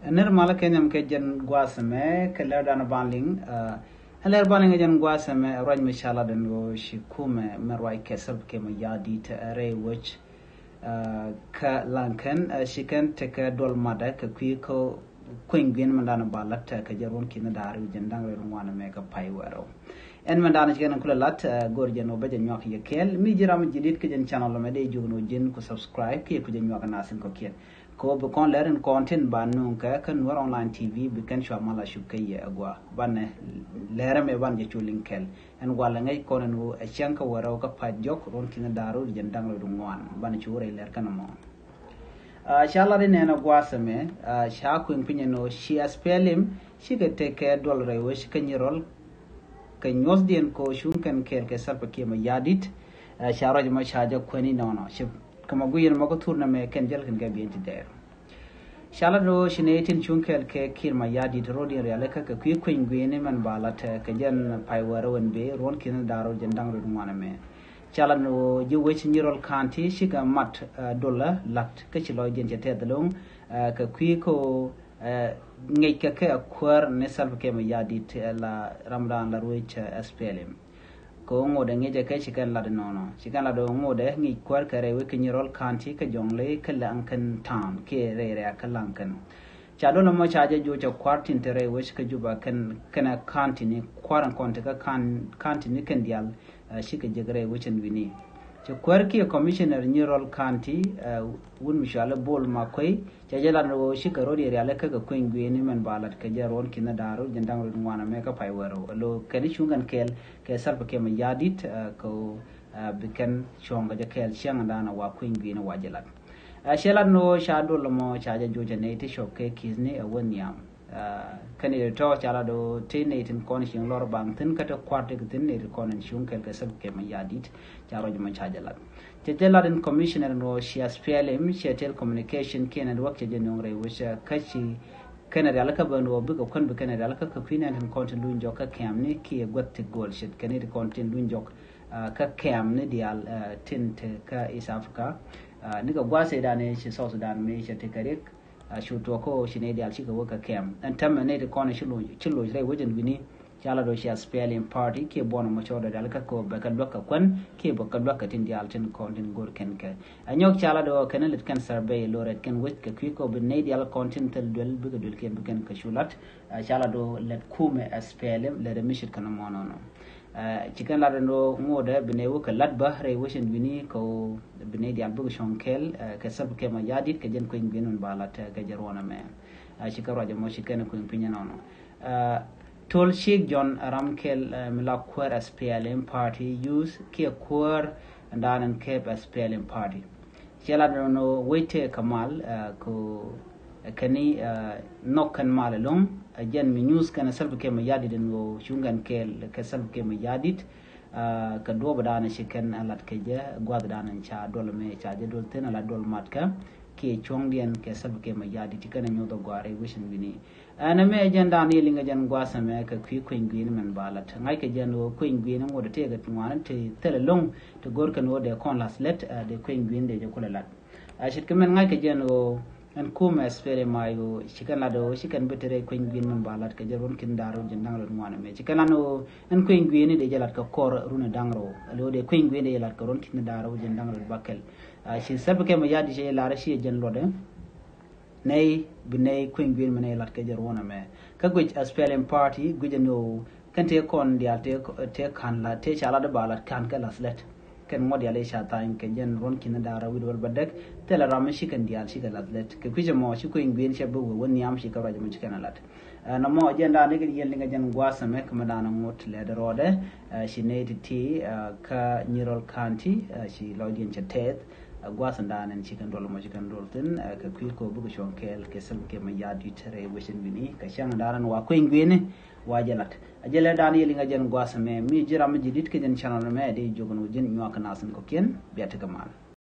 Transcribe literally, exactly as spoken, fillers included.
Ner malä kɛ nhiam kɛ jɛn gua̱a̱th ɛmɛ kɛ lɛr dan ban liŋ. Ɛ lɛr ban liŋ kɛ jɛn gua̱a̱th ɛmɛ ɛ ruac mi ca lat ɛn ɣöö ci kumɛ mɛ ruac kɛ Salva Kiir Mayardit ɛ rɛy wec kä Laŋkɛn ci kɛn tekɛ duɔl matdɛ kɛ kui̱ kä kueny gui̱n mɛ dan ba lat kɛ jɛ ruɔ̱n ki̱n da̱r wi̱c jɛn da̱ŋ rɛw ŋuan ɛmɛ kɛ pay wɛrɛw. Ɛn mɛ dan ci kɛn kulɛ lat go̱r jɛn wä bä jɛ nyuak yɛ kɛɛl mi ji̱ ram ji̱ dit kä jɛn channel ɛmɛ dee jiök ni wä ji̱n ku subscribe kiɛ ku jɛ nyuak nasin kɔ̱kiɛn. Kɛ ɣöö bi kɔn lɛr in kɔn tin ba nuŋ kɛ kä Nuer Online T V bi kɛn cua mal a cuk kä yɛ agua. Banɛ lɛr ɛmɛ ban jɛ cu liŋ kɛl. Ɛn gualɛ ŋäc kɔn in ɣöö ɛ cäŋ kä wärä wä kä pa̱t jɔk ruɔ̱n ki̱n da̱r wä jɛn da̱ŋ rɛw ŋuan banɛ cu rɛy lɛr kɛn mɔ. Ca lat in ɛn a gua̱a̱th ɛmɛ ca kuiŋ piny ɛn ɣöö ci S P L M cikɛ tekɛ duɔl rɛy wec kä Nyirol kɛ nyuɔ̱thdiɛn kɛ ɣöö cuŋ kɛn kɛɛl kɛ Salva Kiir Mayardit. Ca ruac mɔ ca jɛ kuɛn inɔnɔ ci Kä ma gui̱i̱n mɔ kä thur nɛmɛ kɛn jäl kɛn kɛ bi̱i̱n ti dɛɛr. Ca lat ɣöö ci nɛy tin cuŋ kɛɛl kɛ Kiir Mayardit ro̱diɛn rialikä kɛ kui̱ kueny gui̱i̱ni mɛn ba lat kɛ jɛn pay wärä wän bëë ruɔ̱n ki̱n da̱r wä jɛn da̱ŋ rɛw ŋuan ɛmɛ. Ca lat ɣöö ji̱ wec Nyirol County cikɛ mat dulä la̱t kä ci lɔcdiɛn cɛ tɛth lo̱ŋ kɛ kui̱ kä ŋiɛckɛ kɛ a kuäär ni Salva Kiir Mayardit la ramdan la ruec S P L M. Kɛ ɣöö ŋotdɛ ŋi̱cɛ kɛ ci kɛn lat inɔnɔ ci kɛn lat ɣöö ŋotdɛ ŋi̱c kuäär kɛ rɛy wec kä Nyirol County kä Jonglei kä Laŋkɛn Town kiɛ rɛy rɛ̈ɛ̈k kä Laŋkɛn. Ca duɔl ɛmɔ ca jɛ joc ɛ kua̱r tin te rɛy wec kä Juba kɛn kɛnɛ county ni kua̱r in kɔn te kä county ni kɛn diaal cikɛ jek rɛy wec ɛn wi̱ni. Ci kuäär kiɛ commissioner Nyirol County wun mi cuali Bol Makuei Cɛ jɛ lat ni ɣöö cikɛ ro̱diɛn rialikä kɛ kueny gui̱i̱ni mɛn ba lat kɛ jɛ ruɔ̱n ki̱n da̱r wä jɛn da̱ŋ rɛw ŋuan ɛmɛ kä pay wärä wä lo̱ kɛn cuŋ kɛn kɛɛl kɛ Salva Kiir Mayardit kɛ ɣöö bi kɛn cuɔ̱ŋ kɛ jɛ kɛɛl ciaŋdan wa kueny gui̱i̱ni wa jɛ lat. Cɛ lat ni ɣöö ca duɔl ɛmɔ ca jɛ joc ɛ nɛy ti cɔp kɛ ki̱thni ɛ wä nhiam. Kɛn i̱ tɔ̱ ca lat ɣöö ti nɛy tin kɔn cieŋ lɔr baŋ thi̱n kä ti kua̱r ti kɛ thi̱n nɛy ti kɔn in cuŋ kɛɛl kɛ Salva Kiir Mayardit ca ruac ɛmɔ ca jɛ lat. Cɛ jɛ lat in commissioner in ɣöö ci S P L M cɛ telecommunication kiɛ network cɛ jɛ nöŋ rɛy wec kä ci kɛnɛ rialikä ben ɣöö bikɛ kuän bi kɛnɛ rialikä kɛ kui̱ nɛn tin kɔn tin luny jɔk kä kɛmni kiɛ guäth ti go̱o̱l ce̱tkɛ ni ti kɔn tin luny jɔk kä kɛmni diaal tin te kä East Africa. Nikɛ gua̱a̱th ëëdan ëë ci South Sudan mëë cɛ ti kɛ rik. Cu tuɔɔk kä ɣöö ci nɛy diaal cikɛ wä kɛ kɛm ɛn täämɛ nɛy ti kɔn ci loc rɛy wec ɛn wi̱ni. Ca lat ɣöö ci S P L M party kiɛ buɔn ɛmɔ cɔɔdɛ diaal kä kɛ ɣöö bɛ kɛ luäk kɛ kuän kiɛ bɛ kɛ luäk kɛ tin diaal tin kɔn tin go̱r kɛn kɛ. Ɛ nyɔk ca lat ɣöö kɛn lät kɛn survey lo̱rɛt kɛn wec kɛ kui̱ kɛ ɣöö bi nɛy diaal kɔn tin thil duel bikɛ duel kiɛ bi kɛn kɛ cu lat. Ca lat ɣöö lät kumɛ S P L M lät ɛ mi ce̱tkɛ nɔmɔ nɔnɔ. Ci kɛn lat ɛn ɣöö ŋotdɛ bi nɛy wä kɛ lat bä rɛy wec ɛn wi̱ni kɛ ɣöö bi nɛy diaal bikɛ cuɔ̱ŋ kɛɛl kɛ Salva Kiir Mayardit kɛ jɛn kueny gui̱n min ba lat kɛ jɛ ruɔ̱n ɛmɛ. Ci kɛ ruac ɛmɔ ci kɛn kueny piny ɛnɔnɔ. Tol Ciek Jɔn ram kɛl mi la kuäär S P L M party youth kiɛ kuäär dan in kɛp S P L M party. Cɛ lat nɔ wec tëë kɛ mal kɛ kɛn ni nhɔk kɛn mal ɛlɔ̱ŋ. Jɛn mi nyuth kɛn Salva Kiir Mayardit in ɣöö cuŋ kɛn kɛɛl kɛ Salva Kiir Mayardit. Kɛ duɔ̱ɔ̱p dan ci kɛn a lat kɛ jɛ gua̱th dan in ca duɔl mi ca jɛ duɔl thi̱n a lat duɔl mat kɛ kiɛ cuɔ̱ŋdiɛn kɛ Salva Kiir Mayardit ci kɛn a nyuth a gua̱a̱r rɛy wec in wi̱ni. Ɛn ɛmɛ jɛn dan yɛ liŋ ɛ jɛn gua̱a̱th ɛmɛ kɛ kui̱ kueny gui̱n mɛn ba lat ŋa̱ckɛ jɛn ɣöö kueny gui̱n ŋot tëëkɛ ŋuan te thilɛ lo̱ŋ te go̱r kɛn ɣöö dee kɔn lath lät dee kueny gui̱n dee jɛ kulɛ lat. Ce̱tkɛ mɛn ŋa̱ckɛ jɛn ɣöö ɛn kumɛ S P L M I O ci kɛn lat ɣöö ci kɛn bi te rɛy kueny gui̱n mɛn ba lat kɛ jɛ ruɔ̱n ki̱n da̱r ɣöö jɛn da̱ŋ rɛw ŋuan ɛmɛ ci kɛn lat ɣöö ɛn kueny gui̱n dee jɛ lat kɛ kɔr run da̱ŋ rɛw ɛn ɣöö dee kueny gui̱n dee jɛ lat kɛ ruɔ̱n ki̱n da̱r ɣöö jɛn da̱ŋ rɛw bakɛl. Ci Salva Kiir Mayardit cɛ jɛ lar ci jɛ jɛn luɔtdɛ. Nɛy bi nɛy kueny gui̱n mi nɛy lat kɛ jɛ ruɔ̱n ɛmɛ. Kä guic S P L M party guic ɛn ɣöö kɛn tëë kɔn diaal tëë ka̱n la tëë ca lat ba lat ka̱n kɛ lath lät. Kɛn ŋuɔ̱t diaal i̱ ca tha̱a̱ny kɛ jɛn ruɔ̱n ki̱n da̱a̱r a wi̱c wäl bädäk. Thilɛ ram mi ci kɛn diaal ci kɛ lath lät kɛ kui̱c ɛmɔ ci kueny gui̱n cɛ bi wee wä nhiam ci kɛ ruac ɛmɔ ci kɛn a lat. Nɔmɔ jɛn da̱a̱n ni kɛ yɛn liŋ kɛ jɛn gua̱a̱th ɛmɛ kɛ mi da̱a̱n ŋuɔ̱t lɛt rɔɔdɛ. Ci nɛy ti̱ti̱ kä Nyirol County ci lɔcdiɛn cɛ tɛth. Gua̱a̱th in da̱a̱n ɛn ci kɛn duɔl mɔ ci kɛn duɔl thi̱n kɛ kui̱ kɛ ɣöö bikɛ cuɔ̱ŋ kɛɛl kɛ Salva Kiir Mayardit rɛy wec in wi̱ni kɛ cäŋ in da̱a̱n ɛn wa kueny gui̱ni wa jɛ lat. A jɛ lɛ da̱a̱n yɛ liŋ a jɛn gua̱a̱th ɛmɛ mi ji̱ ram mi ji̱ di̱t kɛ jɛn channel ɛmɛ dee jiök ɛn ɣöö ji̱n nyuak kɛ nath in kɔ̱kiɛn. Bia tekɛ mal.